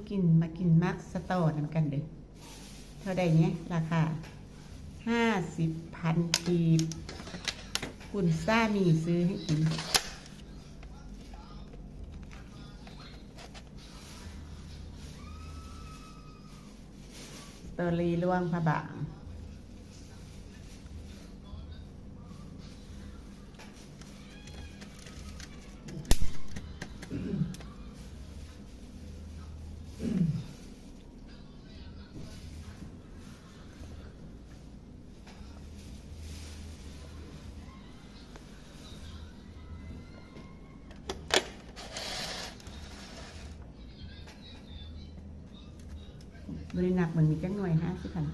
ກິນ ມາກິນໝາກສະຕໍນຳກັນເດີ້. ເທົ່າໃດແດ່? ລາຄາຫ້າສິບພັນກີບ. ຄຸນສາມີຊື້ໃຫ້ກິນ. ສະຕໍຣີຫຼວງພະບາງ. ບໍ່ໄດ້ນັບ ມັນມີຈັກໜ່ວຍ ຫ້າສິບພັນ.